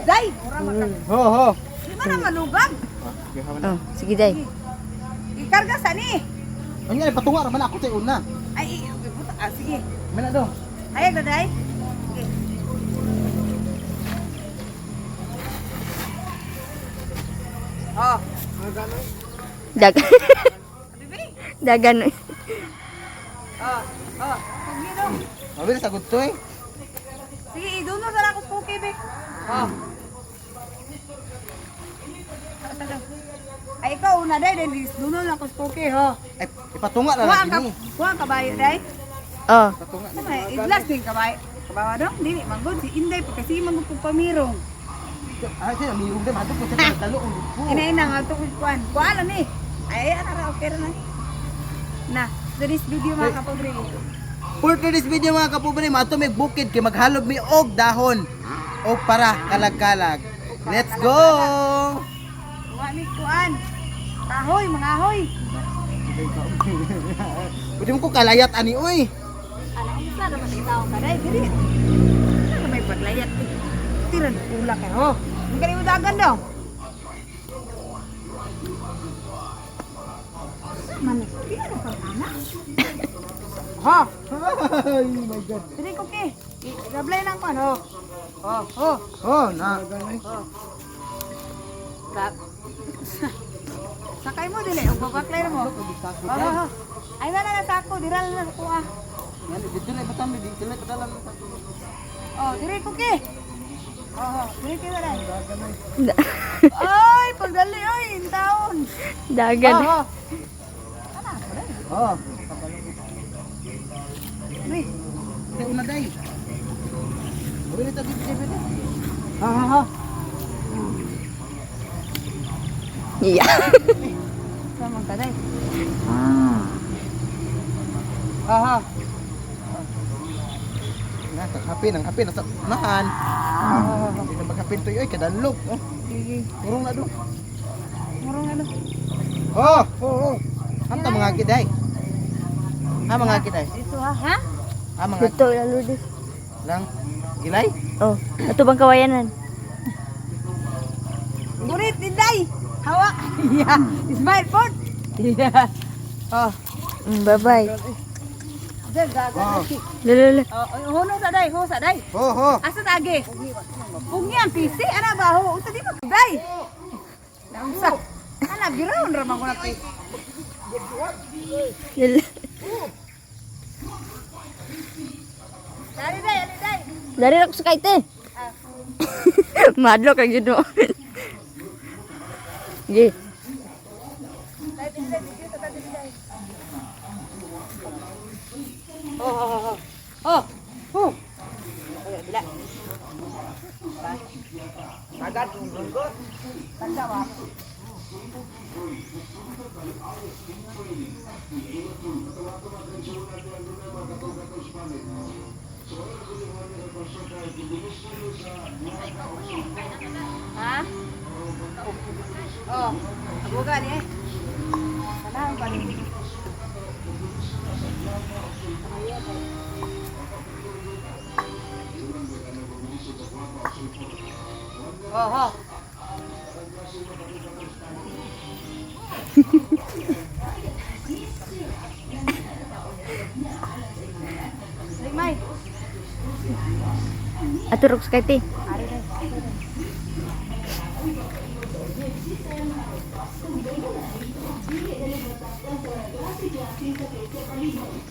Day. Mura man. Ho ho. Di man na malugag. Oh, sige day. Ikarga sa ni. Ang nga patunga ra man ako tay una. Ay, buta. Ah, sige. Mana do. Ayag na, day. Sige. Oh, Dag bibi. dagan. Oh, oh. Sige dong. Mabili sa gudto eh. Sige, iduno sa lang ko cookie, be. Oh. Ay, ikaw una, day. Dahil duno lang ko cookie, ho. Ay ipatunga ra Kuha ang lang ka, ini. kuha ang kabayo, day. Oh, Ipatunga. Ano, iglas din kabayo. Kabawa dong, dili, manggod. Si Inday, pagkasi manggod kong pamirong. Ah, siya mirong dem adto ko sa talo ko. Ina ina nga to kuan. Kuan lang ni. Ay, ana ra okay ra na. Na, so this video, mga kapobre. For today's video, mga kapobre, maato may bukid kay maghalob mi og dahon o para kalag-kalag. Let's go. Kuha ni kuan. Kahoy, mga ahoy. Pwede mo ko kalayat ani oy. Ana unsa naman itaw ka day diri. Ano may paglayat. Tiran pula kay ho. Ang kani mo dagan daw. Man, tira ka ana. Ha, Ay my God. diri ko ke. Gablay nang kuan ho. Ho, ho. Oh, na. Kap. Sakay mo dili, og babaklay mo. Oh, oh, oh. Ay na na sako, dira na na ko ah. Yan, dito na ipatam dito na ipatalam. Oh, diri ko ke. Oh, oh, diri ke wala. Ay, pagdali oy, intaon. Dagan. Oh, oh. Ana ko dai. Oh, Uy, di una day. Mabili ta dito dito. Ha ha ha. Yeah. sa man ka dai. Ha ha. Na, happy nang happy nasa unahan. Hindi na maghapin to oy kadalog. Oh, Sige, murong na do. murong ano. Oh, oh, oh. Anta mga kiday. Ha mga kiday. Dito ha, ha? Ha mga Dito lalo dis. lang gilay. Oh, ato bang kawayanan? Gurit din dai. Hawak. Yeah. Smile pod. Yeah. Oh, Bye-bye. Del dagan. Oh. Lalo lalo. Oh, huno sa dai, ho sa dai. Ho ho. Asa tage? Pungi ang PC, ana ba ho? Unsa di ba day? Naunsa? Ana giraon ra man ko na PC. Lalo. Dali day, ali day. Dari ra ko sakay te. Madlok ra gyud mo. Sige. Day, day, day, dito, day, day. Oh, oh, oh, oh. Oh, oh. Ay, bila. Sagad lunggot. Tanda wa. Ha? Oh, abuga ni eh. Tanahon pa ni. Oh, oh. Limay. Ato ra ko sakay te. Ari day.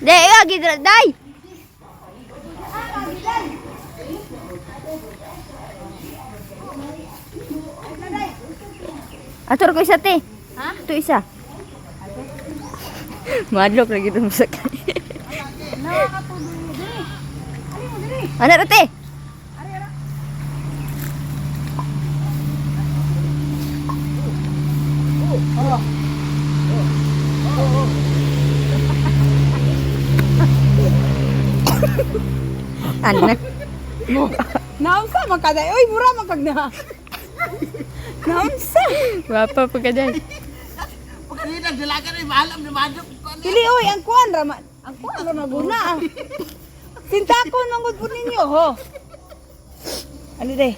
Dai, ayo gid dai. Ato ra ko isa te. Ha? Ato isa. Madlok ra gyud mo sakay. Nawa ka po diri. Ali mo diri. Ana ra te. Ari ara. Ana. Naunsa man ka day. Oy, mura man kag na. Naunsa. Wapa pa ka dai. Pagkita dalaga ni maalam ni madok. Dili oy, ang kuan ra man. Ang kuan ra maguna. ah. Sintakon manggod po ninyo ho. Ali day.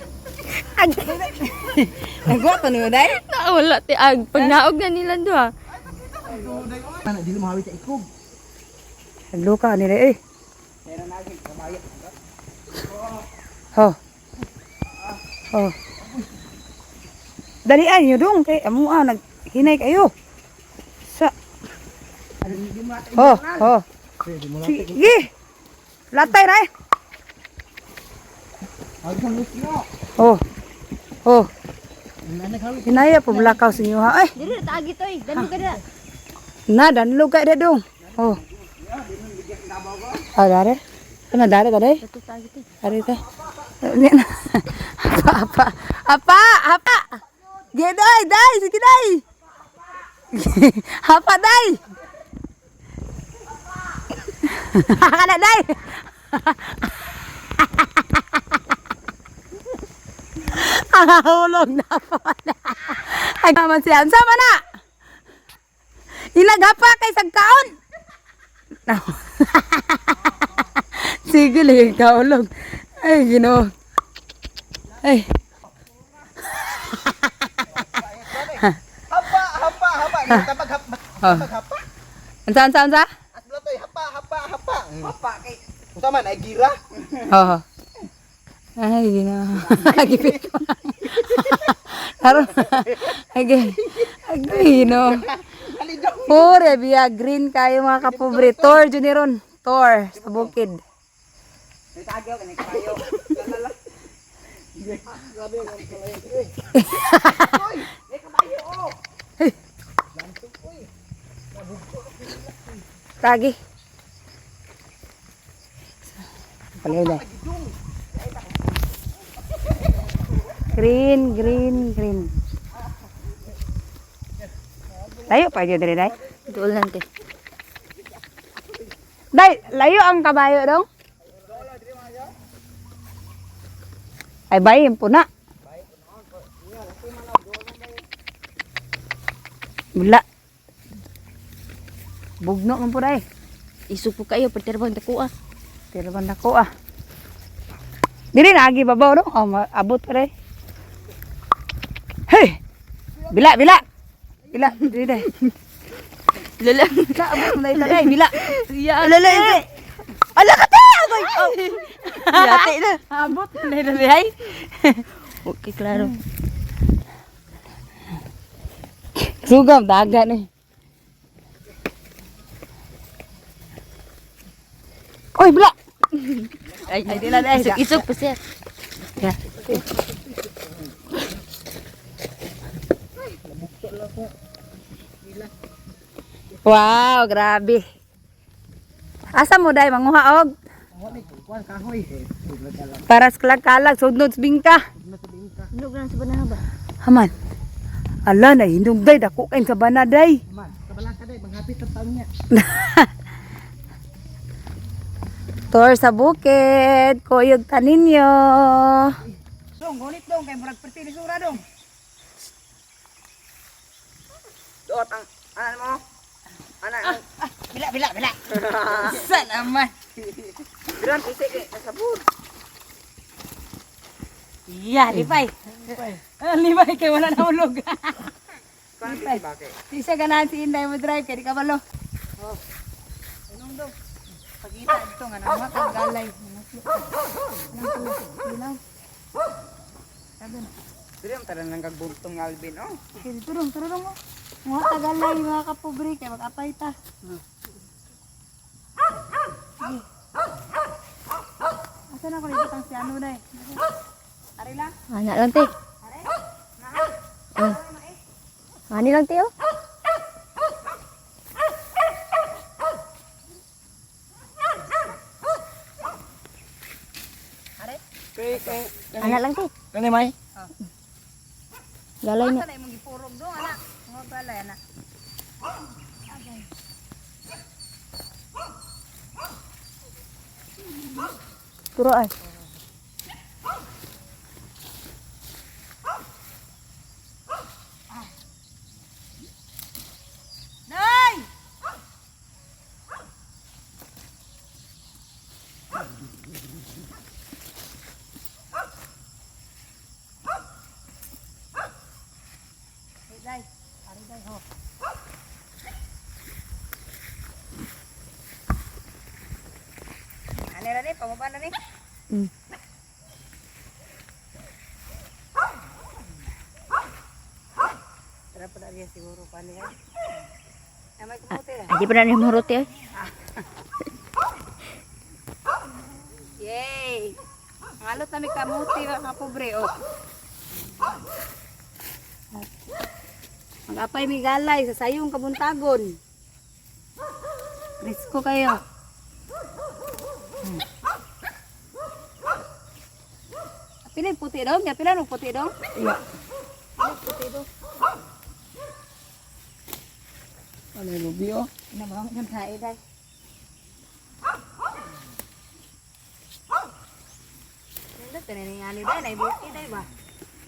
Nagwa to niyo day. Na wala te ag pag naog na nila duha. Ana dili mo hawit sa ikog. Luka nila eh. Ho. Ho. Dali ay nyo dong kay amo ah naghinay kayo. Sa. Ho, ho. Sige. Latay na eh. Oh. Oh. Hinaya po blakaw sa inyo ha. Ay, Dili na taagi toy. Dalo ka na. na danlog ka dong. Oh. Ah, dare. Ano dare dare? Dare ta. Ni na. Apa apa. Apa apa. Gedoy dai sige dai. Apa dai. Kana dai. Hulog na po na. Ay, naman siya. Ang sama na! Ilagapa kay sagkaon! Sige lang, kaulog. Ay, Ginoo. Ay. Hapa, hapa, hapa. Tabag hapa. Oh. Hapa. Unsa, unsa, unsa? At blatoy hapa, hapa, hapa. Hapa kay. Unsa man ay gira? Oo. Ay, Ginoo. Gipit ko. Karon. Ay, ay, Ginoo. Pure, biya green kayo mga kapobre. Tour, Juniron. Tour sa bukid. Tagi. Palayo na. Green, green, green. Layo pa dyan diri, day. Duol lang te. Day, layo ang kabayo dong. Ay, bayin po na. Wala. Bugno man po day. Isog po kayo perterbang dako ah. Pero man ako ah. Dili na agi babaw no? Oh, abot pa day. Hey! Bila, bila. Bila, dili day. Lala. Bila, abot mo na day, bila. Ya, Alala, hindi. Ala ka te! Agoy! Oh. Yate na. Abot mo na day. Okay, klaro. Sugam daga ni. Oy, bila. Ay, Ay, di na, di. Isog, isog pa siya. Ya. Wow, grabe. Asa mo dai manguha og? Kuan kahoy. Para sa kalag-kalag, sudnod sa bingka. Hinog na sa banaha ba? Haman. Ala na hinog day dako kay sa bana day. Man, kabala ka day, manghapit ang taon niya. Tour sa bukid, kuyog taninyo. Dong, gunit dong kay murag perti ni sura dong. Doot ang ano mo? Ana ang Bila bila bila. Sa naman. bilang pisi kay kasabot. Ya, lipay. Ah, lipay kay wala na ulog. Kuan ba kay? Di siya ganahan si Inday mo drive kay di ka balo. Oh. Anong dong? Pagita dito nga nang mga galay. Dili ang tanan ng kagbugtong Alvin oh. Okay, dito dong, tara dong. Mga tagalay, mga kapobre, kay mag-apay ta. Sige. Asa na ko dito tang si ano na eh. Ari lang. Ana lang te. Ah. Ani lang te oh. Kay kay Ana lang te. kani may. Galay na. Asa na imong gipurog dong, ana. Mga balay, ana. Turo ay. Nay! Pababa na ni. Tara pa na siguro pa niya. Ay, may kamote ra. Ay, di pa na ni maruti ay. Yay! Ang alot na may kamuti mga pobre oh. Mag-apay mi galay sa sayong kabuntagon. Presko kayo. Pila yung puti dong? Pila yung puti dong? Iya. Puti dong. Ano yung lubi oh? Inabang ng tae day. Nindot tiningani day, naibuki day ba?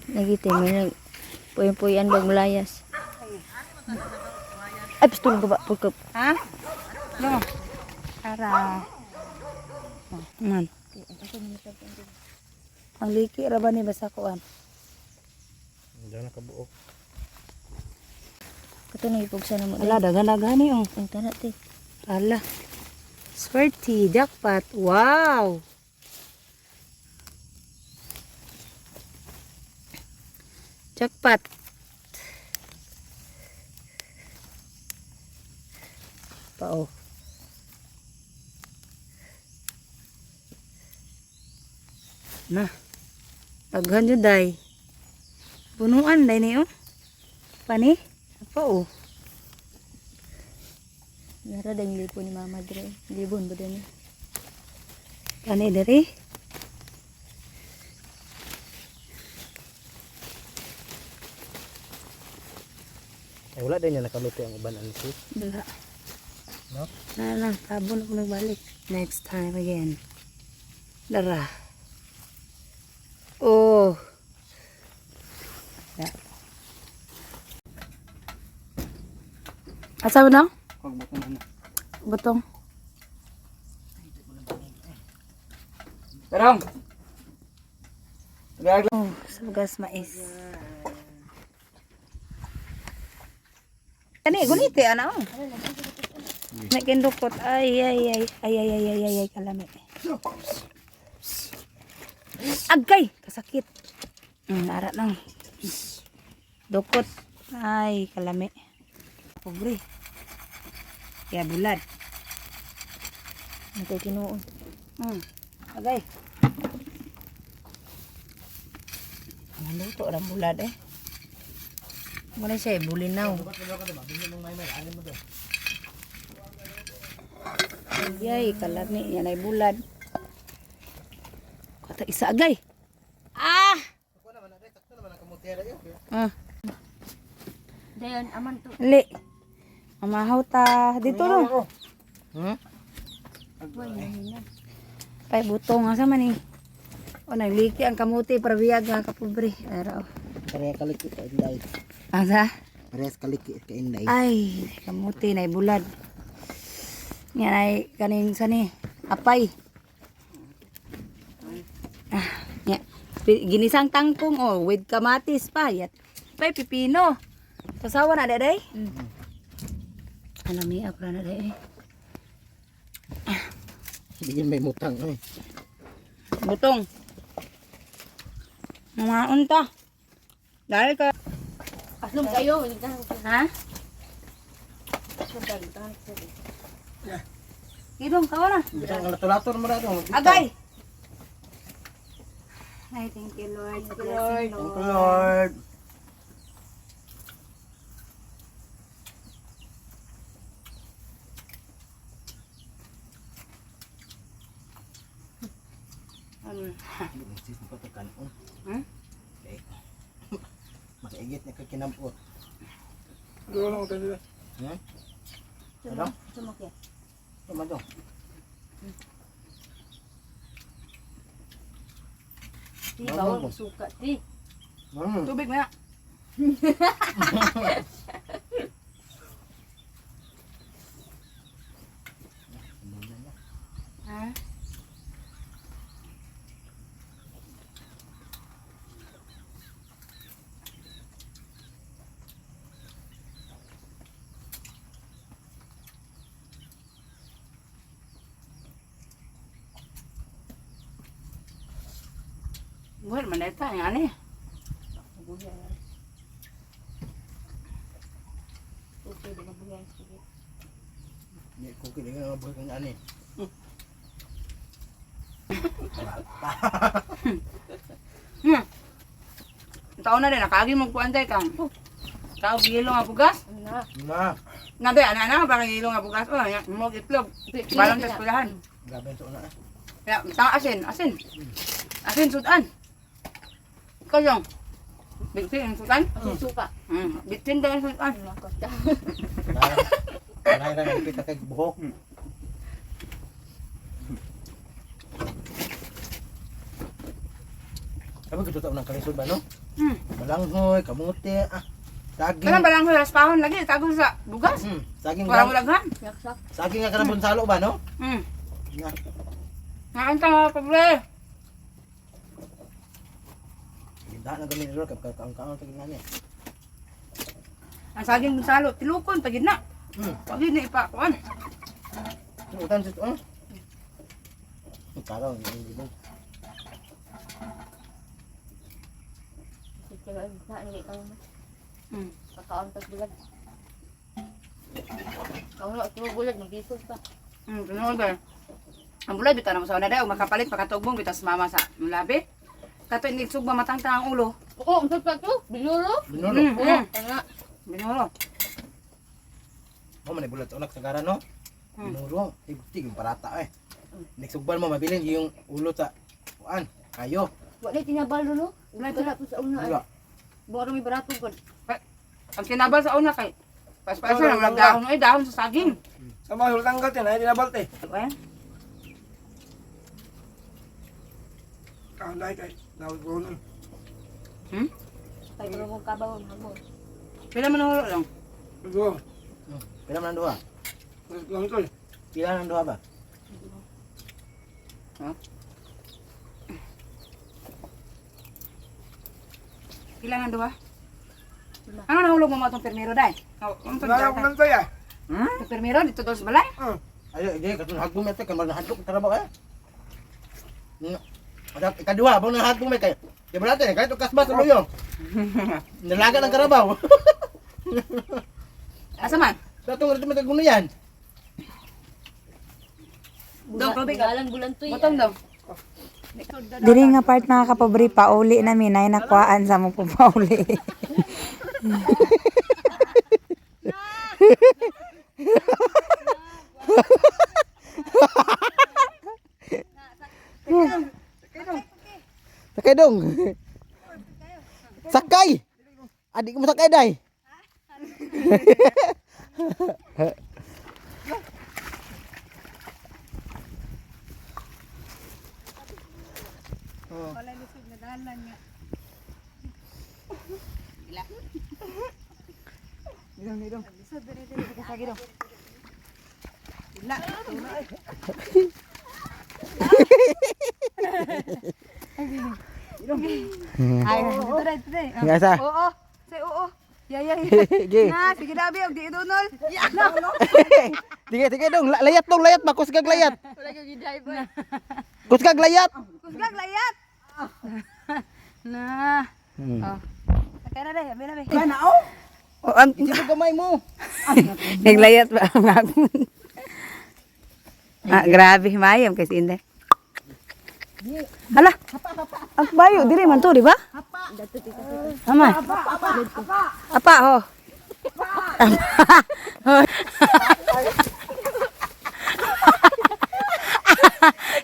Nagiti may nag puyan-puyan bag malayas. Ay, pistol ko ba? Pagka Ha? No. Ara. Oh, man. Ang liki ra ba ni basta kuan? Hindi na kabuok. Kato na ipugsa na mo. Ala dagan ni oh. Ang tana te. Ala. Swerte, jackpot. Wow. Jackpot. Pa oh. Na. Daghan jud day. Punuan day ni oh. Pani? Pa oh. Nara dang libo ni Mama dire. Libon ba din? Pani diri. Ay, wala din niya nakaluto ang uban ang sis. Wala. No? Na na, tabon ako nagbalik. Next time again. Dara. Oh. Ya. Asa ba na? Huwag butong ano. Butong. Tarong! Oh, sabugas mais. Kani gunite ana oh. Nagindukot ay ay ay ay ay ay ay ay ay kalami. Agay, kasakit. Ara lang. Dukot. Ay, kalami. Pobre. Ya bulad. Ang kay tinuon. Agay. Ang luto ang bulad eh. Muna siya, eh, bulinaw. Ayay, kalami. Yan ay bulad. Kata isa agay. Ah! Ah, Dayon aman to. li. Mamahaw ta. Dito no. Hmm? Pay butong asa man eh. O nagliki ang kamuti para biyag nga kapobre. Ara oh. Pareha kaliki ka inday. Asa? Parehas kaliki ka inday. Ay, kamuti na bulad. Yan ay kaning sani, apay. Ah, ya. Ginisang tangkong oh with kamatis pa. Yat. Pay pipino. Kasawa na daday? Alam mi apra na day. Eh. Hindi may mutang eh. Butong. Mga unta. Dahil ka. Aslom kayo, Ha? Idong, kawa na. Bitang lato-lato naman na ito. Agay! Ay, thank you, Lord. Thank you, Lord. Thank you, Lord. Ano? Sis, mapatukan. Hmm? Okay. Makaigit na kakinamot. Hmm? Ano? Sumok ya. Tama to. Ti bawal suka ti. Tubig na. Ha? Buhay man dahil ta, nga ni. Mabuhay. Okay, di mabuhay. Sige. Di ko kini nga mabuhay kang ani. Taon na rin, nakaagi mo kuan day kang. Tao gilo nga bugas. Na. Na, Na day, ana ana parang gilo nga bugas. Oh, ya, mo itlog. Balon sa eskwelahan. grabe ang una. Ya, tang asin, asin. Asin sudan. Ikaw yung bitsin ang sudan. Asin suka. Bitsin daw ang sudan. Wala ra nang pita kay buhok. Sabi ko totoo ng kalisod ba no? Balanghoy, kamote, ah, saging. Kanang balang raspahon lagi tago sa bugas. Saging Parang nga. ulaghan. Yaksak. Saging nga kanang bonsalo ba no? Nga. Nga ang pobre. Ginda na kami nilo kay kaon kaon tagin nga niya. Ang saging salo, tilukon pagid na. Pagid na ipakuan. Utan sa oh. Karon hindi mo. Sige, sa hindi ka mo. Kakaon tas bulag. Kaon na tulo bulag magisod pa. Tinuod ba? Ang bulay bitaw na mo sa una daw makapalit pakatugbong bitaw sa mama sa mulabi. Kato ini sugba matangtang ang ulo. Oo, ang pa to. Binulo. Binulo. Oo, tanga. Binulo. Mo man bulat sa unak sagara no. Binulo. Higti yung parata eh. Next mo mabilin yung ulo sa kuan kayo. Wa na tinabal no. Wala to sa una. Wala. Buwa may barato gud. Ang kinabal sa una kay paspasa lang walang dahon ay dahon sa saging. Sa mga hultanggal tin, ay dinabalte. Eh, Kaon dahil kay dawag ko nun. Kay mo kabaw hamo. Pila man hulo lang. Dugo. Pila man ang duha? Lang tol. Pila man ang duha ba? Pila man duha? Ano nahulog mo mo atong permiro day? Oh, unsa Wala ko lang tayo. Permiro dito daw sa balay? Ay, di katong hagbong ito kay maghadlok trabaho eh. Ada ikaduha bang nahagbong may kay. Di ba natin kahit kasba sa luyo. Nalaga ng karabaw. Asa man? Sa itong rito may kaguno yan. Daw, tubig. Bulan bulan to. Butong daw. Diri nga part mga kapobre, pauli na mi nay nakuhaan sa mo po pauli. Sakay dong. Sakay. Adik mo sakay day. Ay, dito day, dito day. Nga sa. Oo, say oo. Ya ya ya. Sige. Na, sige na, abi, og di idunol. Sige, sige dong. Layat dong, layat ba? Kusgag layat. Kusgag layat. Kusgag layat. Na. Oh. Sakay na day, abi na be. Kana oh. Oh, ang Isip gamay mo. naglayat ba ang hapon? Ah, grabe mayam kay si Inday. Hala. Ang bayo diri man to, di ba? Ama. Apa ho.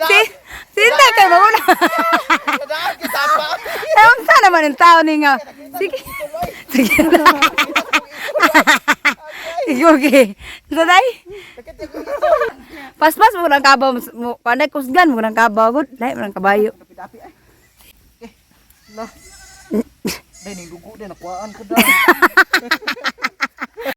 Si si Inday kay mauna. Kadaan kita pa. Eh, unsa naman ang tao ni nga. Sige. Sige na. Sige, okay. Saday? Paspas mo ng kabaw mo. Panay kusgan mo ng kabaw gud. Lahi mo ng kabayo. Day ning dugo day nakuhaan ko daw.